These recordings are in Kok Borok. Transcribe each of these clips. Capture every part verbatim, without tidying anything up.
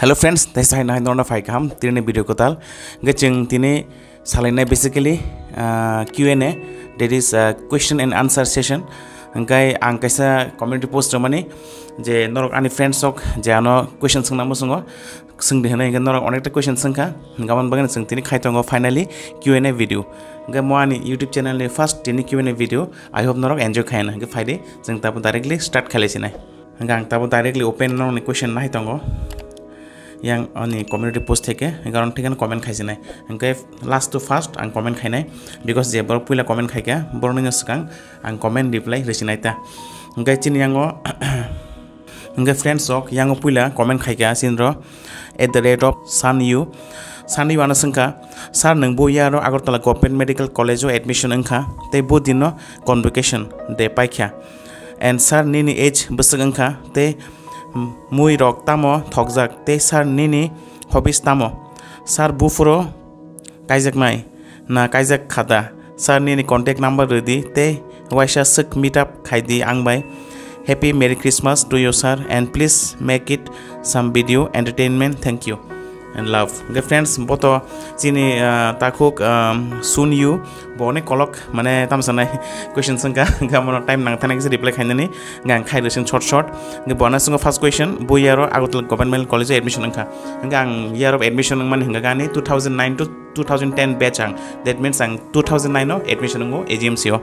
Hello friends, tei sai nai norna phai kaham tini video kwtal. Hwnkhe chwng tini salainai basically, ah, Q and A, that is, ah, question and answer session. Hwnkhe ang kaisa community post rwmani je norok ani friends rok je ano question swngna muchungo, swngdi hwnwi hwnkhe norok onekta question swngkha. Hwnkhe aboni bagwi chwng tini khai tongo finally Q and A video. Hwnkhe mo ani YouTube channel ni first tini Q and A video. I hope norok enjoy khaina. Hwnkhe phaidi chwng tabuk directly start khailaisinai. Hwnkhe ang tabuk directly open norokni question nahai tongo. Yang ani community post theke, hwnkhe oro theke comment khaisinai. Hwnkhe last to first ang comment khainai, because je borok puila comment khaikha, borokni swkang ang comment reply rwsinai ta. Hwnkhe chini yango, hwnkhe friends rok yango puila comment khaikha, chini ro at the rate of Sun Yu. Sun Yu ano swngkha, "Sir, nwng bo year o Agartala Government Medical College o admission wngkha, tei bo dino convocation de paikha. And sir, nini age bwswk wngkha, tei mui rok tamo thokjak, tei sir, nini hobbies tamo? Sir, buphuru kaijaknai na kaijak khada? Sir, nini contact number rwdi, tei waisa swk meet up khaidi ang bai. Happy Merry Christmas to you, sir, and please make it some video entertainment. Thank you and love." Hwnkhe friends, boto chini, ah, takhuk, um, Sun Yu, bo onek kolok, mane, tamo sanai question swngkha, hwnkhe amono time nang thani kisa reply khainani, hwnkhe ang khai rwsing short short. Hwnkhe bo ano swngkha first question, bo year o Agartala Government College o admission wngkha. Hwnkhe ang year of admission wngmani hwnkha ani two thousand nine to two thousand ten batch ang. That means ang two thousand nine o admission wngo A G M C o.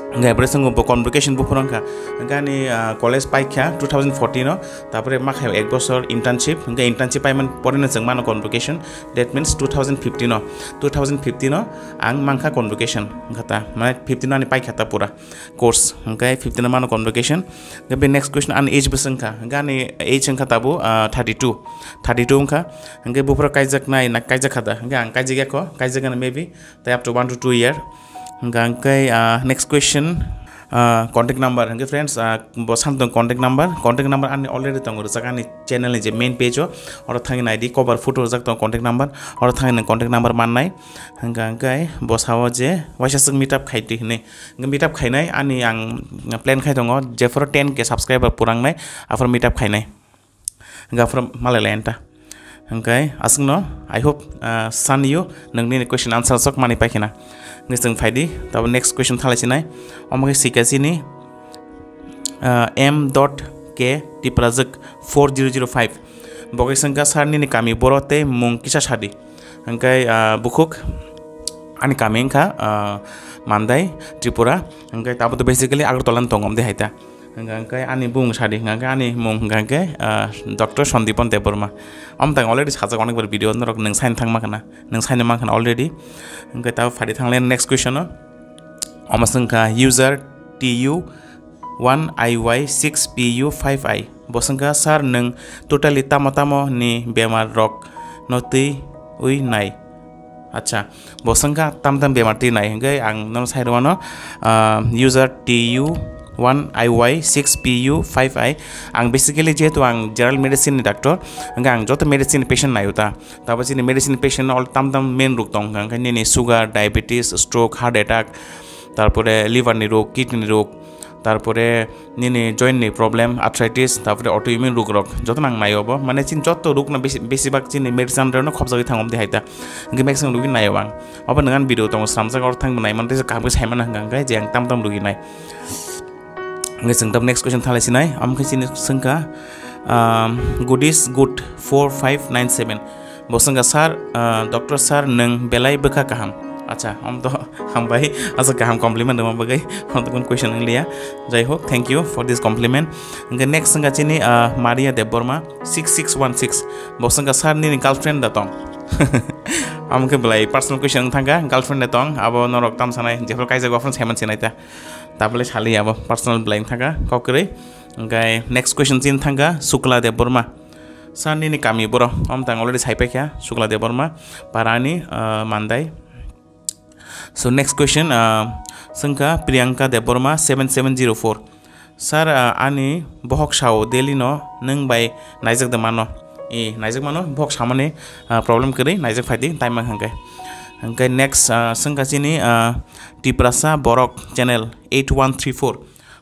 Hwnkhe abore swngkha bo convocation buphuru wngkha. Hwnkhe ani, ah, college paikha two thousand fourteen o. Tapore ma khaio ek bosor internship, hwnkhe internship paimani poreno chwng mano convocation, that means two thousand fifteen o, two thousand fifteen o ang mankha convocation, hwnkhe ta, mane fifteen ani paikha ta pura course, hwnkhe fifteen o mano convocation. Hwnkhe be next question, ani age bwswk wngkha? Hwnkhe ani age wngkha tabuk, ah, thirty two, thirty two wngkha. Hwnkhe buphuru kaijaknai na kaijakha da? Hwnkhe ang kaijakya kho, kaijakya maybe, tei up to one to two year. Hwnkhe, ah, next question, ah, contact number. Hwnkhe friends, ah, bo sam tong contact number, contact number ani already tongo rwjak ani channel ni je main page o, oro thangwi naidi, cover photo rwjak tongo contact number, oro thangwi nwng contact number mannai. Hwnkhe, hwnkhe bo sao je waisa swk meet up khaitwi hwnwi. Hwnkhe meet up khainai ani ang plan khai tongo, jephuru ten K subscriber purangnai, aphuru meet up khainai. Hwnkhe aphuru malai lai anta. Hwnkhe aswkno, I hope, ah, Sun Yu, nwng nini question answer sok mani paikhina. Hwnkhe chwng phaidi, tabo next question thalaisinai. Omo khe sika chini, ah, M dot K Tiprajwk four zero zero five. Bo khe swngkha, "Sir, nini kami boro tei mung kisa sadi." Hwnkhe, ah, bukhuk ani kami wngkha, ah, Mandai, Tripura. Hwnkhe tabo to basically Agartala ni tongo, omde hai ta. Hwnkha hwnkhe ani bumung sadi, hwnkha hwnkhe ani mung hwnkha hwnkhe, ah, Doctor Sandipan Debbarma. Omo tang already sajak onekbar video norok nwng saini thangma khna, nwng saini mankha already. Hwnkhe tabo phaidi thangle next question o. Omo swngkha user T U one I Y six P U five I. Bo swngkha, "Sir, nwng totally tamo tamo ni bemar rok no twi ui nai?" Acha, bo swngkha tam tam bemar twi nai, hwnkhe ang nono sai rwmano, ah, user T U one I Y six P U five I. Ang basically jehetu ang general medicine ni doctor, hwnkhe ang joto medicine ni patient naio ta. Tabo chini medicine patient all tam tam main rok tong, hwnkhe nini sugar, diabetes, stroke, heart attack, tarpore liver ni rok, kidney ni rok, tarpore nini joint ni problem, arthritis, tarpore autoimmune rok rok joto nang naio bo. Mane chini joto rok no besi, besibak chini medicine rok no khopjagwi thango, omde hai ta. Hwnkhe maximum rok naio ang. Obo nang ani video tongo, slamjak or thang bo nai man tei kaham khe sai mana hwnkha hwnkhe je ang tam tam rok nai. Hwnkhe chwng tam next question thalai sinai. Am khe chini swngkha, um, Goodies Good four five nine seven. Bo swngkha, "Sir, ah, Doctor Sir, nwng belai bwkha kaham?" Acha, om to hambai, asa kaham compliment rwma bagwi, om to kun question wng liya. Jai hok, thank you for this compliment. Hwnkhe next wngkha chini, ah, Maria Debbarma six six one six. Bo swngkha, "Sir, nini girlfriend da tong?" Amo khe belai personal question wng thangkha, girlfriend da tong, abo norok tam sanai, jephru kaijak, buphuru saiman sinai ta. Tabole sali abo personal belai wng thangkha, kok kwrwi. Hwnkhe next question chini thangkha Sukla Debbarma. Sir, nini kami boro? Om tang already sai paikha, Sukla Debbarma, Parani, ah, Mandai. So next question, ah, swngkha Priyanka Debbarma seven seven zero four. Sir, ah, ani bohok sao daily no nwng bai naijak de mano? E, naijak mano, bohok samani, ah, problem kwrwi, naijak phaidi, time mang hwnkhe. Hwnkhe next, ah, swngkha chini, ah, Tiprasa Borok channel eight one three four.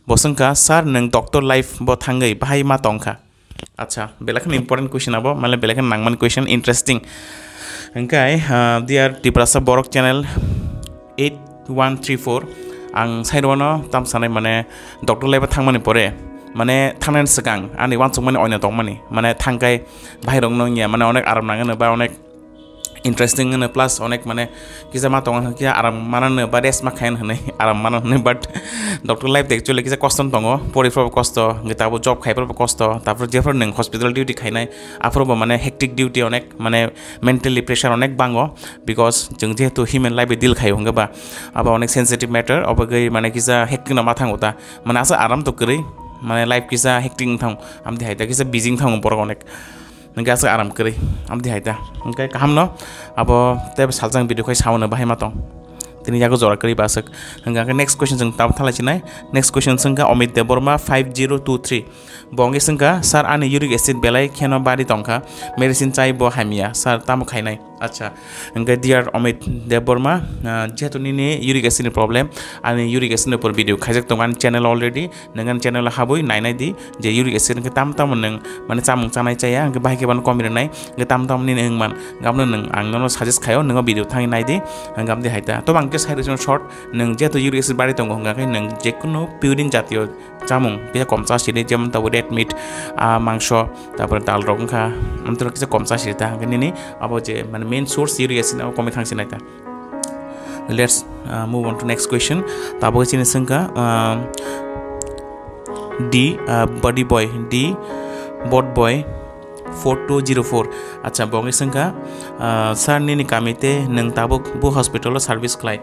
Bo swngkha, "Sir, nwng doctor life bo thangwi bahai ma tongkha?" Acha, belai kheno important question abo, mane belai kheno nangmani question, interesting. Hingkai, ah, dear Tiprasa Borok channel eight one three four, ang sairwano tam sanai mane doctor laiba thangmani pore, mane thangnani swkang ani uansukmani oino tongmani, mane thangkai bahai rokno wngya, mane onek aram nangano ba onek interesting hwnwi, plus onek mane kisa ma tongo hwnkhe aram manano ba rest ma khayan hwnwi aram mano hwnwi, but doctor life de actually kisa kosto tongo, pori phoro kosto, hwnkhe tabo job khai phoro kosto, taphor jephor nwng hospital duty khainai aphoro bo mane hectic duty onek mane mentally pressure onek bango, because chwng jehetu human life deal khaio hwnkhe ba abo onek sensitive matter, obogwi mane kisa hectic no ma thango ta, mane asa aram to kwrwi, mane life kisa hectic wng thang, amdi hai ta kisa busy wng thango borok onek. Hingke aswk aram kwrwi, amtwi hai ta. Hingke kaham no, abo tei salsa ang video khai sao no bahai ma tong. Tini yago jora kwrwi ba aswk. Hingke next question chwng tamo thalai chinai. Next question chwngkha Amit Debbarma five zero two three. Bo hingke chwngkha, "Sir, ani uric acid belai kheno bari tongkha. Medicine chai bo hamya. Sir, tamo khainai?" Acha, hingke dear Amit Debbarma, ah, jehetu nini uric acid ni problem, ani uric acid ni upor video khaijak tongo ani channel already. Nwng ani channel o habwi nainai di je uric acid hwnkhe tam tamo nwng mane chamung chanai chaya, hwnkhe bahai khe bono komi rwnai, hwnkhe tam tamo nini wng man, hwnkhe abono nwng ang nono suggest khaio, nwng o video thangwi nai di, hwnkhe amtwi hai ta. Tobo ang khe sai rwsino short, nwng jehetu uric acid bari tongo, hwnkhe nwng jekunu purine jatiyo chamung kisa kom cha sidi, jemon tabuk red meat, ah, mangso, tarpore dal rok wngkha, amtwi rok kisa kom cha sidi ta, hwnkhe nini abo je mane main source uric acid abo komwi thang sinai ta. Let's, uh, move on to next question. Tabuk chini sengkha, um, D, uh, body boy, D, bot boy, four two zero four. Acha, bo wngwi sengkha, uh, "Sir, nini kami te nwng tabuk bo hospital o service khlai?"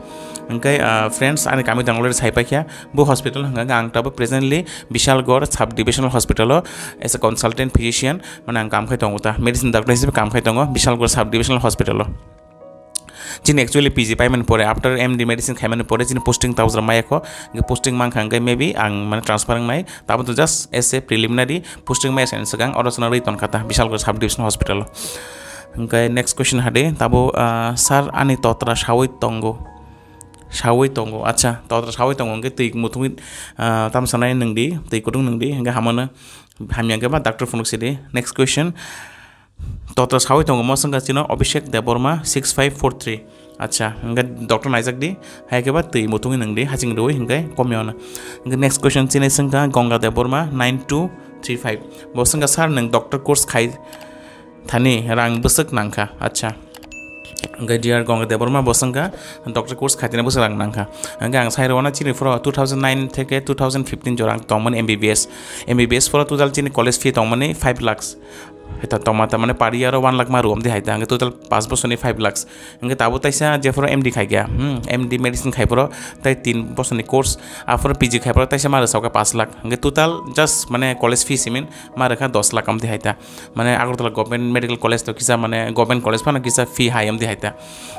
Hingke, uh, friends, ani kami tong already sai paikha, bo hospital hingka ang tabuk presently Bishalgarh Sub Divisional Hospital o as a consultant physician, mane ang kam khai tongo ta, medicine doctor hisabe kam khai tongo Bishalgarh Sub Divisional Hospital o. Chini actually P G paimani pore, after M D medicine khaimani pore, chini posting ta ujra maya kho, hingke posting mankha hingke maybe ang mane transfer wngnai, tabo to just as a preliminary posting maya sani swkang, oro chwngno rwi tonkha ta, Bishalgarh Sub Division Hospital o. Hingke next question hade, tabo, ah, "Sir, ani totra sawi tongo, sawi tongo." Acha, totra sawi tongo, hingke twi muthungwi, ah, tamo sanai nwng di, twi kutung nwng di, hingke hamano hamya hingke ba doctor phunuk sidi. Next question. Totra sawi tongo, mo sengkha chino Abhishek Debbarma six five four three. Acha, hingke doctor naijak di, hai khe ba twi muthungwi nwng di, haching rwi hingke komyona. Hingke next question chini sengkha Ganga Debbarma nine two three five. Bo sengkha, "Sir, nwng doctor course khai thani rang bwswk nangkha?" Acha. Hingke dear Ganga Debbarma, bo sengkha doctor course khai thani bwswk rang nangkha. Hingke ang sai rwna chini phoro two thousand nine theke two thousand fifteen jora ang tongmani M B B S. M B B S phoro total chini college fee tongmani five lakhs. Heta tongma ta mane per year o one lakh ma rwm di hai ta, hingke total paanch bosor ni five lakhs. Hingke tabo taisa jephoro M D khai kha, hmm, M D medicine khai phoro tai tin bosor ni course, aphoro P G khai phoro taisa ma rwsao kha paanch lakh. Hingke total just mane college fee simin ma rwkha dos lakh amdi hai ta. Mane Agartala Government Medical College to kisa mane government college phano kisa fee hai amdi hai ta.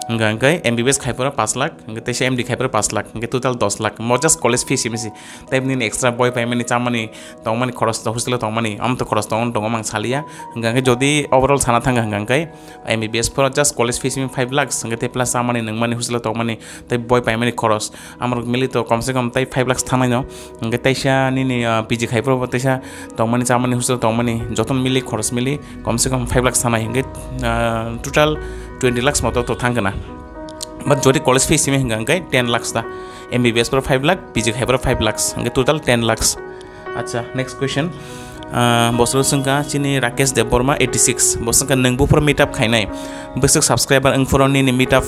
Hingke, hingke M B B S khai phoro paanch lakh, hingke taisa M D khai phoro paanch lakh, hingke total dos lakh. Mo just college fee simi si. Tai bini extra boi paimani, chamani, tongmani khoros to hostel o tongmani, am to khoros tong, tong mang salia. Hingke jodi overall sana thangkha hingke M B B S phoro just college fees five lakhs, hingke te plus chamani, nungmani, hostel o tongmani, tei boi paimani khoros, amrok mili to komse kom tei five lakhs thangnai no. Hingke teisa nini, ah, P G khai phoro teisa tongmani, chamani, hostel o tongmani, joto mili khoros mili komse kom five lakhs thangnai, hingke, ah, total twenty lakhs moto to thangkha na. But jodi college fees simi hingka hingke ten lakhs ta, M B B S phoro five lakh, P G khai phoro five lakhs, hingke total ten lakhs. Acha, next question. Ah, bosoro sengkha chini Rakesh Debbarma eighty six. Bo sengkha, "Nwng buphuru meet up khainai? Bwswk subscriber wngphuru nini meet up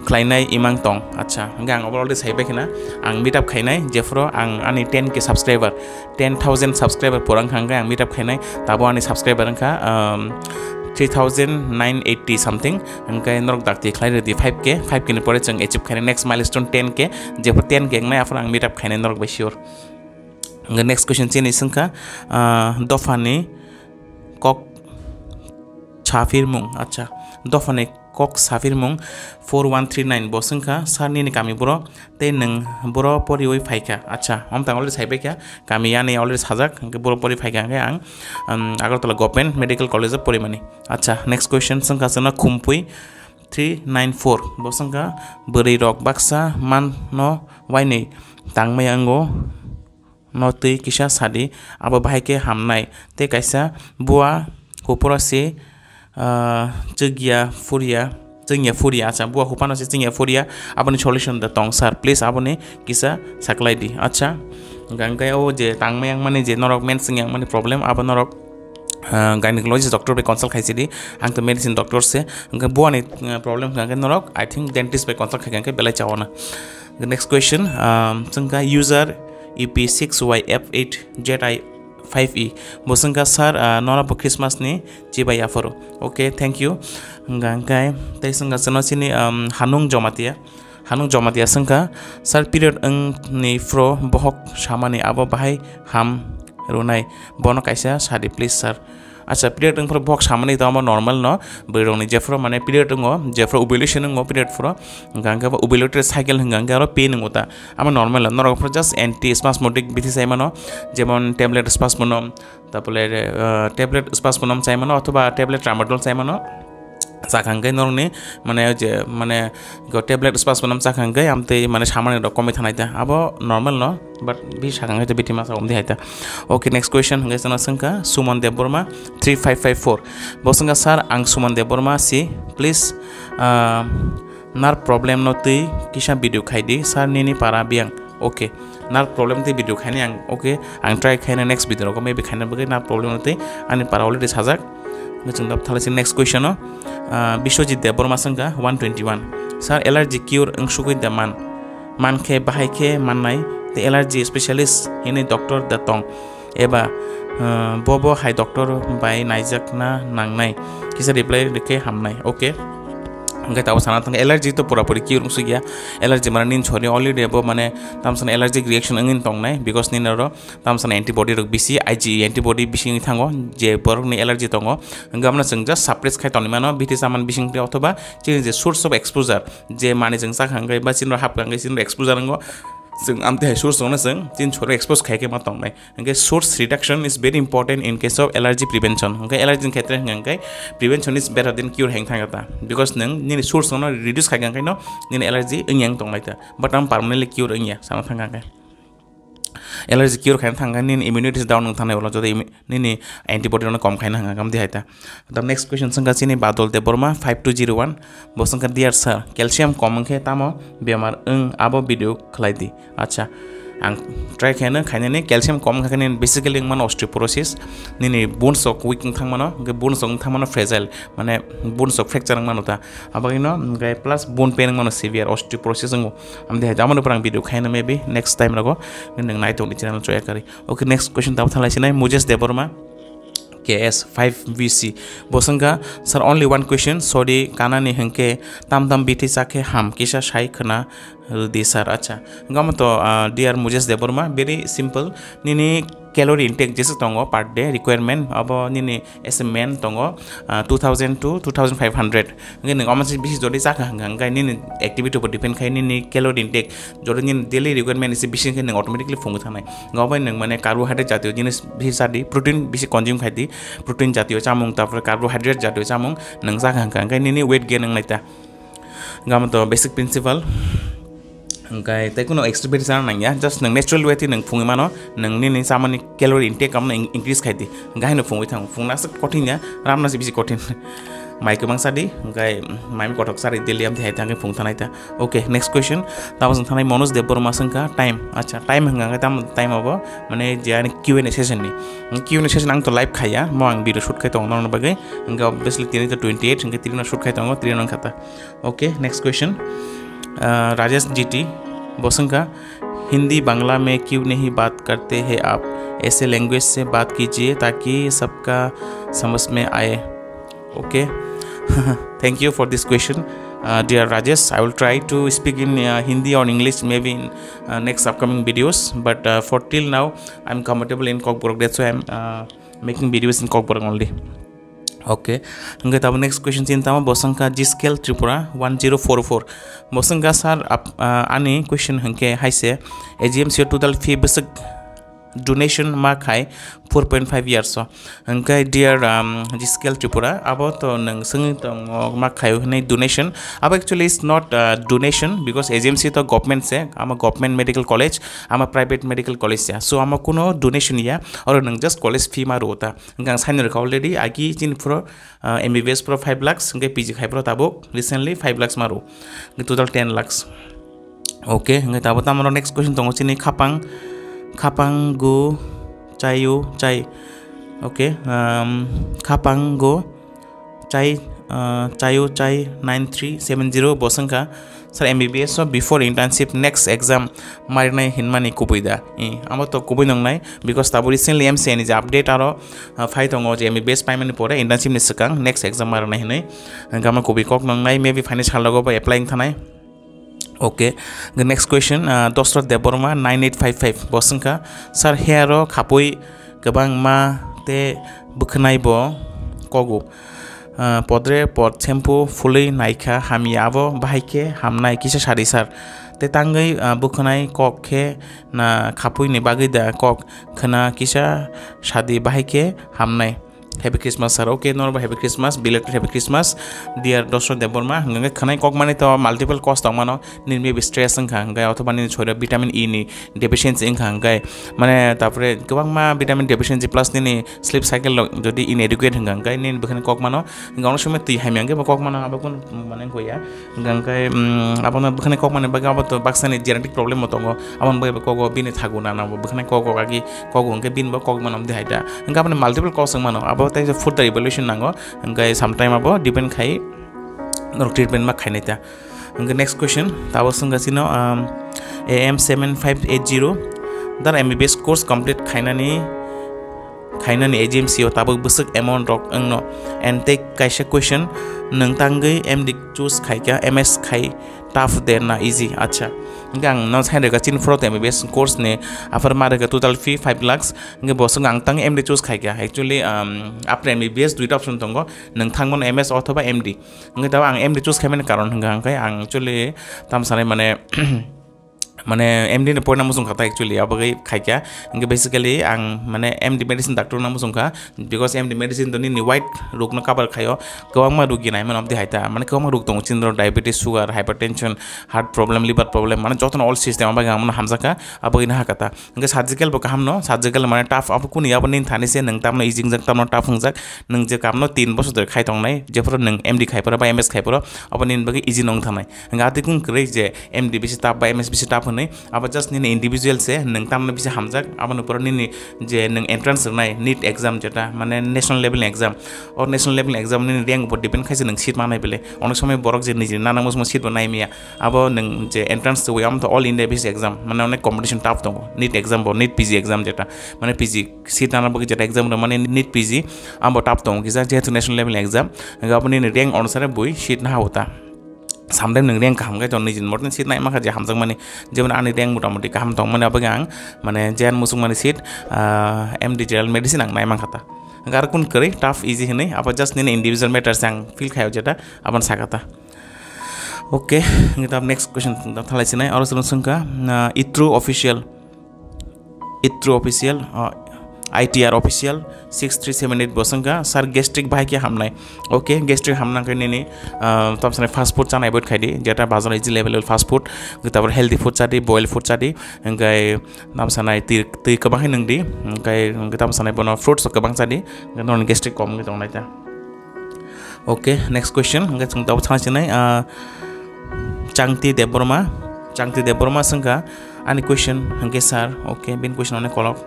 khlainai imang tong?" Acha, hingke ang obo already sai pai khna. Ang meet up khainai, jephuru ang ani ten K subscriber, ten thousand subscriber pura wngkha hingke ang meet up khainai. Tabo ani subscriber wngkha, um, three thousand nine eighty something. Hingke norok dakti khlai rwdi five K, five K ni pore chwng achieve khainai next milestone ten K. Jephuru ten K wngnai, aphuru ang meet up khainai norok bai sure. Hingke next question chini sengkha, ah, dophani kok saphirmung, acha, dophani kok saphirmung four one three nine, bo sengkha, "Sir, nini kami boro tei nwng boro poriwi phaikha?" Acha, omtang already sai paikha, kami yani already sajak, hingke boro pori phaikha hingke ang, um, Agartala Government Medical College o porimani. Acha, next question sengkha chwngno Khumpui three nine four, bo sengkha, "Bwrwi rok baksa man no wainwi tangmaya wngo." no twi kisa sadi, abo bahai khe hamnai. Tei kaisa bua hupura se, ah, chwgya phuria, chwngya phuria, acha, bua hupano se chwngya phuria, aboni solution da tong sir, please aboni kisa saklai di. Acha, hwnkhe o je tangma yang mani je norok mens yang mani problem, abo norok, ah, gynecologist doctor bai consult khaisi di, ang to medicine doctor se, hwnkhe buani, ah, problem hwnkhe norok, I think, dentist bai consult khai khe belai chawana. The next question, um, chwngkha user E P six Y F eight Z I five E. Bo chwngkha, sir, ah, nora bo Christmas ni chibai aphuru. Okay, thank you. Hwnkha hwnkhe tei chwngkha chwngno chini, um, Hanung Jomatia. Hanung Jomatia chwngkha, sir, period wng ni phro bohok samani abo bahai ham rwnai. Bono kaisa sadi, please, sir. Acha, period wngphuru bohok samani to amo normal no, bwrwi rokni jephuru mane period wngo, jephuru ovulation wngo period phuru, hwnkha hwnkhe bo ovulatory cycle hwnkha hwnkhe aro pain wngo ta, amo normal no, norok phuru just anti spasmodic bithi chai mano, jemon tablet spasmonom, tapore, ah, tablet spasmonom chai mano, othoba tablet tramadol chai mano, chakha hwnkhe norokni mane je mane go tablet spasmonom chakha hwnkhe amtwi mane samani rok komwi thanai ta, abo normal no. But bi sakang hai to biti masa umdi hai ta. Okay, next question hwnkhe chwngno swngkha Suman Debbarma three five five four. Bo swngkha, sir, ang Suman Debbarma si, please, ah, nerve problem no twi kisa video khai di, sir, nini para biyang. Okay, nerve problem twi video khaini ang, okay, ang try khaina next video rogo maybe khaina bagwi nerve problem no twi ani para already sajak. Hwnkhe chwng da thalai si next question o, ah, Biswajit Debbarma swngkha one twenty one. Sir, allergy cure wng sugwi da man? Mankhe bahai khe mannai, tei allergy specialist hinwi doctor da tong? Eba, ah, bo bo hai doctor bai naijakna nangnai? Kisa reply rikhe hamnai. Okay. Hwnkhe tabuk sana thangkha allergy to pura puri cure wng sugya. Allergy mane nini sori already bo mane tamsani allergic reaction wngwi tongnai, because nini oro tamsani antibody rok bisi, I G E antibody bisi wngwi thango, je borokni allergy tongo. Hwnkhe abono chwng just suppress khai tongwi mano, bithi chamani bisingtwi othoba chini je source of exposure, je manwi chwng chakha hwnkhe ba chini hapkha hwnkhe chini exposure wngo, chwng amtwi hai source rokno chwng chini sori expose khai khe ma tongnai. Hwnkhe source reduction is very important in case of allergy prevention. Hwnkhe allergy ni khetre hwnkhe prevention is better than cure hai thangkha ta, because nwng nini source rokno reduce khai khe no nini allergy wngya wng tongnai ta, but ang permanently cure wngya sana thangkha hwnkhe. Allergy cure khaina thangkha nini immunity is down wng thangnai ulo, jodi imi-, nini antibody rokno kom khaina hwnkha, amtwi hai ta. The next question swngkha chini Badal Debbarma five two zero one, bo swngkha, dear sir, calcium kom wngkhe tamo bemar wng, abo video khlai di. Acha, ang try khaina khainani. Calcium kom wngkha khe nini basically wngmano osteoporosis, nini bones rok weak wng thangmano, hwnkhe bones rok wng thangmano fragile, mane bones rok fracture wngmano ta, abagwino hwnkhe plus bone pain wngmano severe, osteoporosis wngo. Amtwi hai, amoni pore ang video khaina maybe next time rogo nwng nai tongni channel choya kari. Okay, next question tamo thalai sinai Moses Debbarma, K S five V C. Bo swngkha, sir, only one question, sorry, kanani hwnkhe tam tam bithi chakhe ham, kisa sai khwna rwdi, sir. Acha, hwnkhe omo to, ah, dear Moses Debbarma, very simple, nini calorie intake jesa tongo per day requirement, abo nini as a man tongo, ah, two thousand to two thousand five hundred. Hwnkhe nwng omo se bisi jodi chakha hwnkha, hwnkhe nini activity upo depend khai, nini calorie intake jodi nini daily requirement se bisi hwnkhe nwng automatically phungwi thangnai. Hwnkhe obo nwng mane carbohydrate jatiyo jinis bisi chadi, protein bisi consume khai di, protein jatiyo chamung, tarpore carbohydrate jatiyo chamung nwng chakha hwnkha, hwnkhe nini weight gain wngnai ta. Hwnkhe omo to basic principle. Hwnkhe tei kuno extra beri chana nangya, just nwng natural way twi nwng phungwi mano, nwng nini chamani calorie intake abono in-, increase khai di. Hwnkhe haino phungwi thang, phungna aswk kothin ya, ramna se bisi kothin. Mai kwbang chadi, hwnkhe mai kothok chari daily amtwi hai thangwi phung thanai ta. Okay, next question. Tamo chwng thanai Manoj Debbarma swngkha, time. Acha, time hwnkha hwnkhe tam, time abo mane je ani Q and A session ni. Q and A session ang to live khaiya, mo ang video shoot khai tongo norokni bagwi. Hwnkhe obviously tini to twenty eight, hwnkhe tini no shoot khai tongo, tini no wngkha ta. Okay, next question. Uh, Rajesh G T, bo swngkha, Hindi बांग्ला में क्यों नहीं बात करते हैं आप? ऐसे लैंग्वेज से बात कीजिए ताकि सबका समझ में आए। Okay. Thank you for this question. Uh, dear Rajesh, I will try to speak in, uh, Hindi or English maybe in, uh, next upcoming videos. But, uh, for till now, I'm comfortable in Kokborok. That's why I'm, uh, making videos in Kokborok only. Okay. Hwnkhe tamo next question chini tamo bo swngkha Jiskel Tripura one zero four four. Bo swngkha, sir, ap-, ah, ani question hwnkhe hai se, A G M C o total fee bwswk donation ma khai four point five years o. Hwnkhe dear, um, Jiskel Tripura, abo to nwng swngwi tongo ma khai hwnwi donation. Abo actually is not, uh, donation because A G M C to government se, ama government medical college, ama private medical college ya. So ama kuno donation ya, oro nwng just college fee ma rwo ta. Hwnkhe ang sign rwkha already, agi chini phuro, uh, M B B S phuro five lakhs, hwnkhe P G khai phuro tabuk recently five lakhs ma rwo. Hwnkhe total ten lakhs. Okay, hwnkhe tabuk tamo next question tongo chini khapang, khapang go chayo chai. Okay, um, khapang go chai, uh, chayo chai nine three seven zero bo swngkha, "Sir, M B B S o before internship next exam marinai hinmani kubui da?" I, amo to kubui nongnai, because tabuk recently M C I ni je update aro, uh, phai tongo je M B B S paimani pore internship ni swkang next exam marinai hinwi. Hwnkhe amo kubui kok nongnai, maybe phaini sal rogo bo apply wng thanai. Okay, the next question, uh, Dosrot Debbarma nine eight five five bo swngkha, "Sir, hair o khapui kwbangma te bwkhwnai bo kogo. Uh, podre pod shampoo phulwi naikha hamya, abo bahai khe hamnai, kisa sadi sir. Te tangwi, uh, bwkhwnai kok khe na khapui ni bagwi da kok khna, kisa sadi bahai khe hamnai." Happy Christmas, sir. Okay, norbo Happy Christmas, belated Happy Christmas, dear Dosrot Debbarma. Hwnkhe khwnai kok mani to multiple cause tong mano, nini maybe stress wngkha, hwnkhe othoba nini soiro vitamin E ni deficiency wngkha, hwnkhe mane tapore kwbangma vitamin deficiency plus nini sleep cycle rok jodi inadequate wngkha, hwnkhe nini bwkhani kok mano, hwnkhe ono somoi twi hamya hwnkhe bo kok mano, abo kunu mane wngkha ya. Hwnkhe, mm, abono bwkhani kok mani bagwi abo to baksani genetic problem bo tongo. Aboni bagwi bo kogo bini thagu nana bo bwkhani kogo agi kogo hwnkhe bini bo kok mano amdi hai da. Hwnkhe aboni multiple cause wng mano. Abo tei further evaluation nango. Hwnkhe sometime abo depend khai norok treatment ma khainai ta. Hwnkhe next question, tabo swngkha chino, um, A M seven five eight zero, dar M B B S course complete khainani khainani A G M C o tabuk bwswk amount rok wngno? And tei kaisa question, nwng tangwi M D choose khaikha, M S khai tough de na easy? Acha, hwnkhe ang no sign rwkha chini phoro M B B S course ni after ma rwkha total fee five lakhs, hwnkhe bo swngkha ang tang M D choose khaikha. Actually, um, after M B B S duita option tongo, nwng thangmano M S othoba M D. Hwnkhe tabo ang M D choose khaimani karon hwnkha hwnkhe ang actually tam sanai mane mane M D ni poina muchung kha ta actually, abo bai khaikha. Hwnkhe basically ang mane M D medicine doctor no muchung kha, because M D medicine to nini wide rok no cover khaio, kwbangma rok ginaimano amtwi hai ta, mane kwbangma rok tongo chini diabetes, sugar, hypertension, heart problem, liver problem, mane jotono all system abo bai ang mano hamjakha, abo bai nahakha ta. Hwnkhe surgical bo kaham no, surgical mane tough, abo kuni abo nini thani se nwng tamno easy wngjak, tamno tough wngjak, nwng je kamno tin bosor dori khai tongnai, jephuru nwng M D khai phuru ba M S khai phuru, abo nini bagwi easy no wng thangnai. Hwnkhe atwi kung kwrwi je M D bisi tough ba M S bisi tough hwnwi, abo just nini individual se, nwng tamno bisi hamjak, aboni pore nini je nwng entrance rwnai NEET exam jeta, mane national level ni exam, o national level ni exam nini rank upor depend khaise nwng seat manai bele. Onek somoi borok je nijini nana muchungma seat bo nai maya, abo nwng je entrance twi amo to all India bisi exam, mane onek competition tough tongo, NEET exam bo, NEET P G exam jeta, mane P G seat nana bagwi jeta exam rw mani NEET P G, abo tough tongo kisa, jehetu national level ni exam, hwnkhe abo nini rank onusare bui seat naha o ta. Sometime nwng rank kaham khe to nijini mote seat naima kha je hamjakmani, jemon ani rank motamoti kaham tongmani, abo ang mane J N muchungmani seat, ah, M D General Medicine ang naima kha ta. Hwnkhe aro kun kwrwi tough easy hwnwi, abo just nini individual matters ang feel khaio jeta, aboni sakha ta. Okay, hwnkhe tab next question thalai sinai, oro chwng swngkha, ah, Itru official. Itru official, uh, I T R official six three seven eight bo swngkha, "Sir, gastric bahai khe hamnai?" Okay, gastric hamna khe nini, uh, tam sanai fast food chana avoid khai di, jeta bazar easy level fast food, tabor healthy food chadi, boil food chadi, hwnkhe tam sanai twi, twi kwbang khe nwng di, hwnkhe, hwnkhe tam sanai bono fruits kwbang chadi, hwnkhe nono gastric kom wngwi tongnai ta. Okay, next question. Hwnkhe chwng tabuk thang sinai, ah, Changti Debbarma. Changti Debbarma swngkha ani question hwnkhe, "Sir," okay, bini question onek kolok.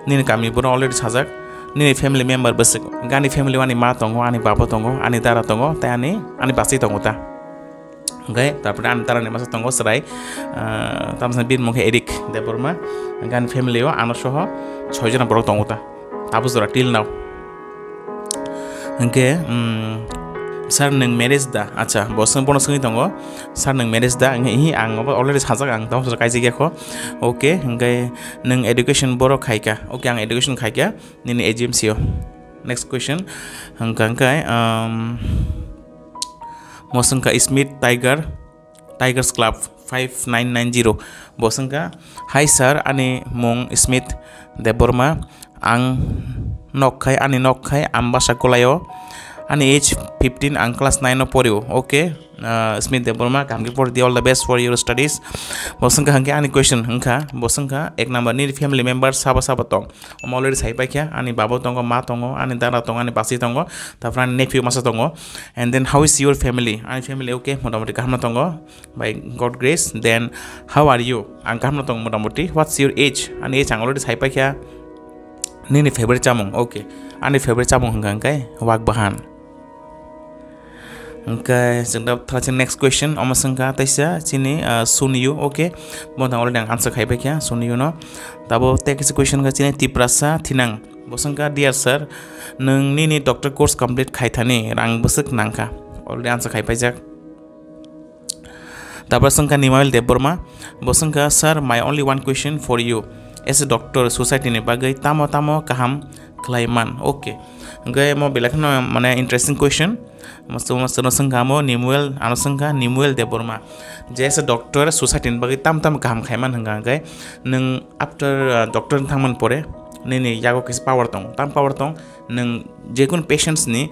Nini kami borok already sajak. Nini family member bwswk, ani family o ani ma tongo, ani baba tongo, ani dara tongo, tei ani, ani bachwi tongo ta. Hwnkhe, tarpore ani tarani masa tongo chwrai, ah, tamsa bini mung khe Eric Debbarma. Hwnkhe ani family o ano soho soi jona borok tongo ta. Abo jora till now. Hwnkhe, mm, "Sir, nwng marriage da?" Acha, bo swng-, bono swngwi tongo, "Sir, nwng marriage da?" Hwnkhe, "Ihi, ang obo already sajak, ang tamo sajak kaijak ya kho." Okay, hwnkhe, "Nwng education boro khaika?" Okay, ang education khaika nini A G M C o. Next question, hwnkha hwnkhe, um, Mo swngkha Smith Tiger, Tigers Club five nine nine zero. Bo swngkha, "Hi sir, ani mung Smith Debbarma, ang nokkhai, ani nokkhai Ambasa Kolaio, ani age fifteen, ang class nine o porio." Okay, uh, Smith Debbarma, kaham khe pori di, all the best for your studies. Bo swngkha hwnkhe ani question wngkha, bo swngkha, ek number, nini family member sabo sabo tong? Omo already sai paikha, ani baba tongo, ma tongo, ani dada tongo, ani basi tongo, tapor ani nephew masa tongo. And then, "How is your family?" Ani family okay, motamoti kaham no tongo. By God grace. Then, "How are you?" Ang kaham no tong motamoti. "What's your age?" Ani age ang already sai paikha. Nini favorite chamung? Okay. Ani favorite chamung hwnkha hwnkhe wak bahan. Hwnkhe chwng da thang next question. Omo swngkha taisa chini, ah, Suniyu. Okay. Bo thang already ang answer khai paikha Suniyu no. Tabo tei kaisa question kha chini Tiprasa Thinang. Bo swngkha, "Dear sir, nwng nini doctor course complete khai thani rang bwswk nangkha?" Already answer khai paijak. Tapra swngkha Nimail Debbarma, bo swngkha, "Sir, my only one question for you. As a doctor, society ni bagwi tamo tamo kaham khlai man?" Okay. Hwnkhe mo belai kheno mane interesting question. Mo swngma swngno swngkha mo Nimuel, ano swngkha Nimuel Debbarma. Je as a doctor, society ni bagwi tam tam kaham khlai man hwnkha hwnkhe nwng after, uh, doctor wng thangmani pore nini yago kisa power tong, tam power tong, nwng jekunu patients ni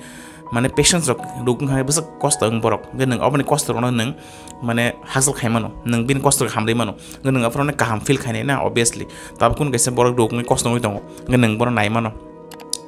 mane patients rok ruk wngkha bwswk kosto wng borok, hwnkhe nwng oboni kosto rokno nwng mane hustle khai mano, nwng bini kosto rok hamrwi mano, hwnkhe nwng aphuru onek kaham feel khainai na, obviously. Tabuk kunu kaisa borok ruk wngwi kosto wngwi tongo, hwnkhe nwng bono nai mano,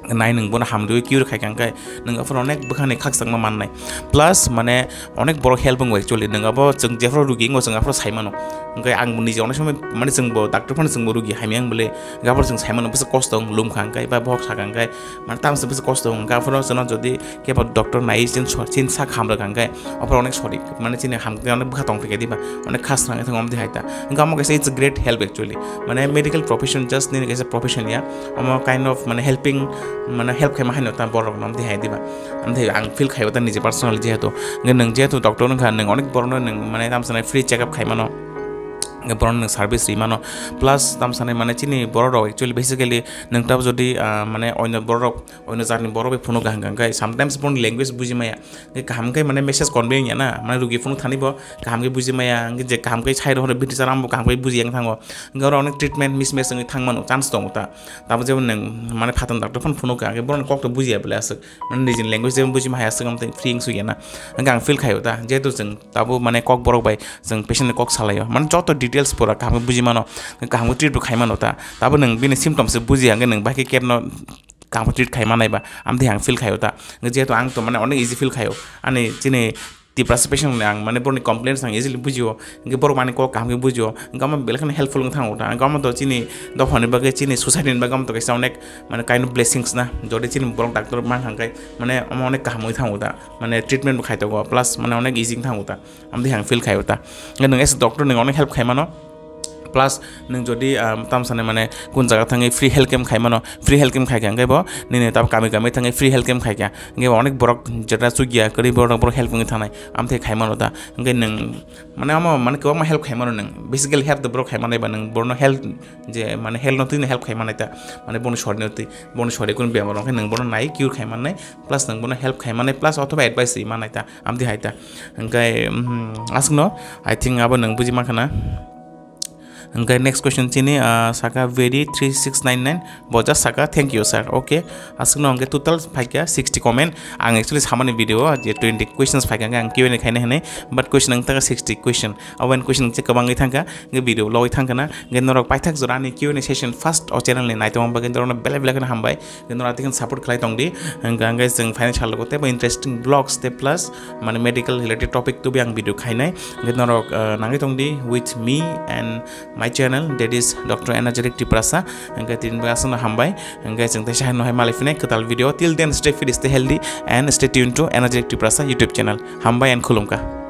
nai nwng bono hamrwi cure khai kha, hwnkhe nwng aphuru onek bwkhani khakchangma mannai, plus mane onek borok help wngo actually. Nwng abo chwng jephuru rugi wngo chwng aphuru sai mano, hwnkhe ang bo nije onek somoi mane chwngbo doctor phano chwngbo rugi hamya wng bwle, hwnkhe aphuru chwng sai mano bwswk kosto wng lum kha hwnkhe ba bohok sa kha hwnkhe, mane tamsa bwswk kosto wng kha, aphuru chwngno jodi kebo doctor nai chin so-, chin sak hamrwk hwnkhe, aphuru onek sori, mane chini hamkhe onek bwkha tong phikha diba, onek khas nang thang omdi hai ta. Hwnkhe omo kaisa it's a great help actually. Mane medical profession just nini kaisa profession ya, omo kind of mane helping, mane help khaima haino ta borok no omdi hai diba. Amthai ang feel khaibo ta nije personally jehetu. Hwnkhe nwng jehetu doctor wngkha, nwng onek borok no nwng mane tamsa nai free check up khaimano. Hwnkhe borok no nwng service rimano. Plus tamsa nai mane chini borok rok actually basically nwng tabuk jodi, ah, mane onyo borok rok Oino jatni borok bai phunuk kaham kha, hwnkhe sometimes borokni language buji maya. Hwnkhe kaham khe mane message convey wngya na, mane rugi phunuk thani bo kaham khe buji maya, hwnkhe je kaham khe sai rw hwnwi bwtwi chara bo kaham khe buji yang thango. Hwnkhe oro onek treatment mismatch wngwi thang mano, chance tongo ta. Tamo jebo nwng mane phathan doctor phano phunuk kha, hwnkhe borokni kok to bujiya belai aswk. Mane nijini language jebo buji ma hai aswk, amtwi free wng sukya na. Hwnkhe ang feel khaio ta, jehetu chwng tabo mane kok borok bai chwng patient ni kok salaio. Mane joto details pura kaham khe buji mano, kaham khe treat bo khai mano ta. Tabo nwng bini symptoms se bujiya, hwnkhe nwng bai khe kebno kaham treat khai manai ba, amtwi ang feel khaio ta. Jehetu ang to mane onek easy feel khaio. Ani chini Tiprasa patient ni ang mane borokni complaints ang easily bujio. Hwnkhe borok mane kok kaham khe bujio. Hwnkhe omo belai kheno helpful wng thango ta. Hwnkhe omo to chini dophani bagwi, chini society ni bagwi omo to kaisa onek mane kind of blessings na. Jodi chini borok doctor man hwnkhe mane omo onek kaham wng thango ta. Mane treatment bo khai tongo, plus mane onek easy wng thango ta. Amtwi ang feel khaio ta. Hwnkhe nwng as a doctor nwng onek help khai mano. Plus nwng jodi, ah, tamo sanai mane kun jaga thangwi free health camp khai mano, free health camp khai kha hwnkhe bo nini tamo kami kami thangwi free health camp khai kha. Hwnkhe bo onek borok jeta chukya kwrwi borok, borok help wngwi thangnai. Amtwi khai mano ta. Hwnkhe nwng mane omo mane kwbangma help khai mano nwng. Basically help the borok khai manai ba nwng borokno health je mane health no twino help khai manai ta. Mane boni sorirno twi, boni sorir kunu bemar wngkhe nwng bono nai cure khai mannai. Plus nwng bono help khai mannai, plus othoba advice rwi mannai ta. Amtwi hai ta. Hwnkhe, mm, aswkno, I think abo nwng buji mankha na. Hwnkhe next question chini, ah, saka Very three six nine nine, bo just saka, "Thank you, sir." Okay, aswkno hwnkhe total phaikha sixty comment. Ang actually samani video o je twenty questions phaikha, hwnkhe ang Q and A khaina hinwi, but question wngkha sixty question. Abo question je kwbangwi thangkha, hwnkhe video logwi thangkha na. Hwnkhe norok paithak jora ani Q and A session first o channel ni naitongma bagwi norokno belai belai kheno hambai. Hwnkhe norok tei support khlai tong di. Hwnkhe ang guys, chwng final sal logo teibo interesting vlogs tei plus mane medical related topic tubui ang video khainai. Hwnkhe norok, uh, nangwi tong di with me and my channel, that is Doctor Energetic Tiprasa. Hwnkhe tini bo aswkno hambai. Hwnkhe chwng teisa hai no hai malai phinai kwtal video. Till then, stay fit, stay healthy and stay tuned to Energetic Tiprasa YouTube channel. Hambai and khulumkha.